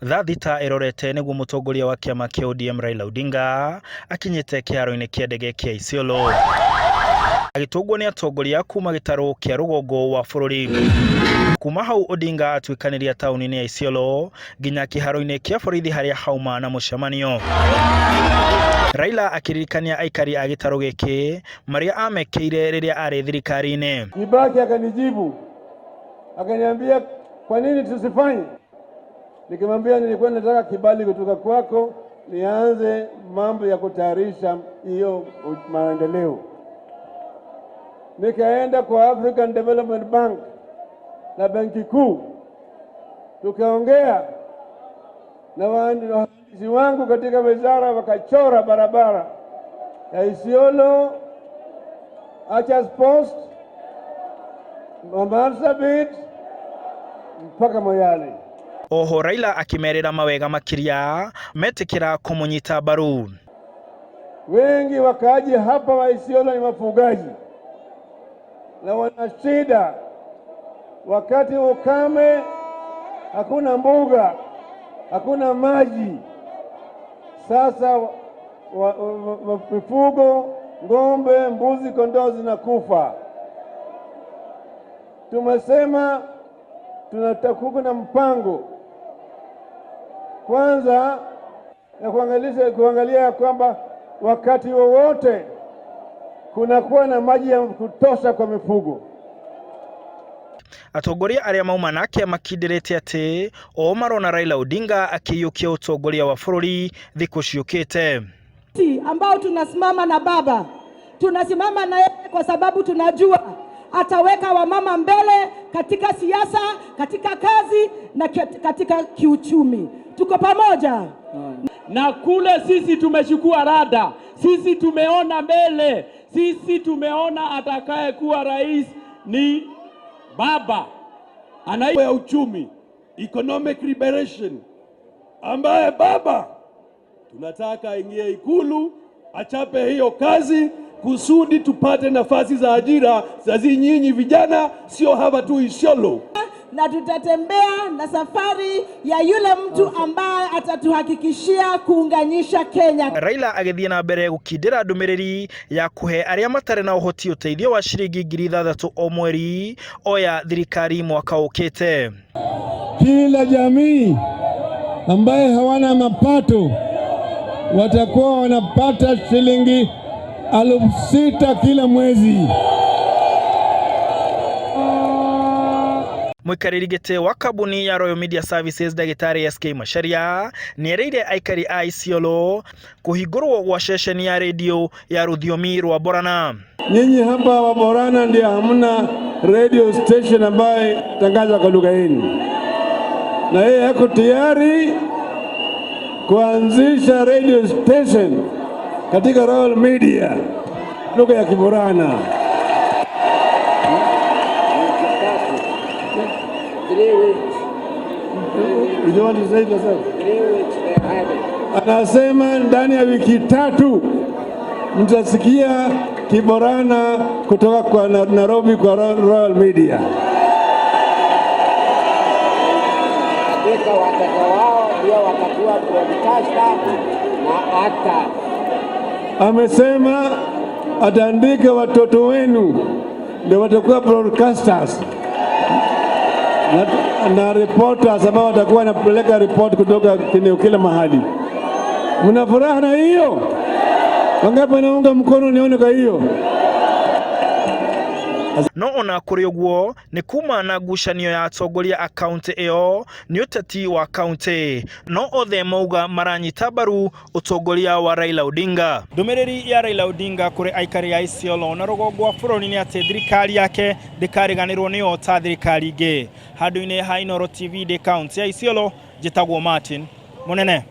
Thaa thita ĩrorete nĩguo mũtongoria wa kĩama kĩa ODM Raila Odinga akinyĩte kĩharo-inĩ kĩa ndege kĩa Isiolo agĩtũngwo nĩ atongoria kuma gĩtarũ kĩa rũgongo wa bũrũri. Kuma hau Odinga atuĩkanĩria taũni-inĩ ya Isiolo nginya kĩharo-inĩ kĩa borithi harĩa hauma na mũcemanio. Raila akĩririkania aikari a gĩtarũ gĩkĩ marĩa amekĩire rĩrĩa arĩ thirikari-inĩ. Kibaki akanijibu akaniambia, kwa nini tusifanye? Nikimwambia nilikuwa nataka kibali kutoka kwako nianze mambo ya kutayarisha hiyo maendeleo. Nikaenda kwa African Development Bank na Benki Kuu, tukaongea na wahandisi wangu katika wizara, wakachora barabara ya Isiolo, Archers Post, Marsabit mpaka Moyale. Oho Raila akĩmerĩra mawega makĩria metĩkĩra kũmũnyita mbaru. Wengi wakaaji hapa wa Isiolo ni wafugaji na wana shida, wakati ukame, hakuna mbuga, hakuna maji. Sasa mifugo ng'ombe, mbuzi, kondoo zinakufa. Tumesema tunatakuwa na mpango kwanza ya kuangalia ya kwamba wakati wowote kunakuwa na maji ya kutosha kwa mifugo. Atongoria arĩa mauma nake makindĩrĩte atĩ o marona Raila Odinga akĩiyũkia ũtongoria wa bũrũri thikũ ciũkĩte. Sisi ambao tunasimama na baba, tunasimama na yeye kwa sababu tunajua ataweka wamama mbele katika siasa, katika kazi na katika kiuchumi. Tuko pamoja. Na kule sisi tumechukua rada, sisi tumeona mbele, sisi tumeona atakaye kuwa rais ni baba. Ana ya uchumi, economic liberation, ambaye baba tunataka aingie Ikulu achape hiyo kazi kusudi tupate nafasi za ajira za nyinyi vijana, sio hapa tu Isiolo. Na tutatembea na safari ya yule mtu ambaye atatuhakikishia kuunganisha Kenya. Raila agĩthiĩ na mbere gũkindĩra ndũmĩrĩri ya kũhe arĩa matarĩ na ũhoti ũteithio wa ciringi 6,000 o mweri oya thirikari mwaka ũkĩte. Kila jamii ambaye hawana mapato watakuwa wanapata shilingi 6,000 kila mwezi. Mũikarĩri gĩtĩ wa kambuni ya Royal Media Services ndagĩtarĩ SK Macharia nĩerĩire aikari a Isiolo kũhingũrwo gwa ceceni ya redio ya rũthiomi rwa Borana. Nyinyi hapa wa Borana ndio hamna radio station ambayo tangaza kwa lugha yenu, na yeye yako tayari kuanzisha radio station katika Royal Media lugha ya Kiborana. Anasema ndani ya wiki 3 mtasikia Kiborana kutoka kwa Nairobi kwa Royal Media. Katika watoto wao ndio watakuwa broadcaster na actors. Amesema ataandika watoto wenu ndio watakuwa broadcasters na reporters ambao watakuwa wanapeleka report kutoka kila mahali. Mna furaha na hiyo? Wangapi wanaunga mkono nione kwa hiyo? No ona kũrĩ ũguo nĩ kuma na ngucanio ya atongoria a kaunti ĩyo nĩ ũteti wa kaunti, no othe mauga maranyita mbaru ũtongoria wa Raila Odinga. Ndũmĩrĩri ya Raila Odinga kũrĩ aikari a Isiolo na rũgongo wa bũrũri nĩ atĩ thirikari yake ndĩkariganĩrwo nĩyo ta thirikari ingĩ. Handũ-inĩ ha Inooro TV ndĩ kaunti ya Isiolo, njĩtagwo Martin Mũnene.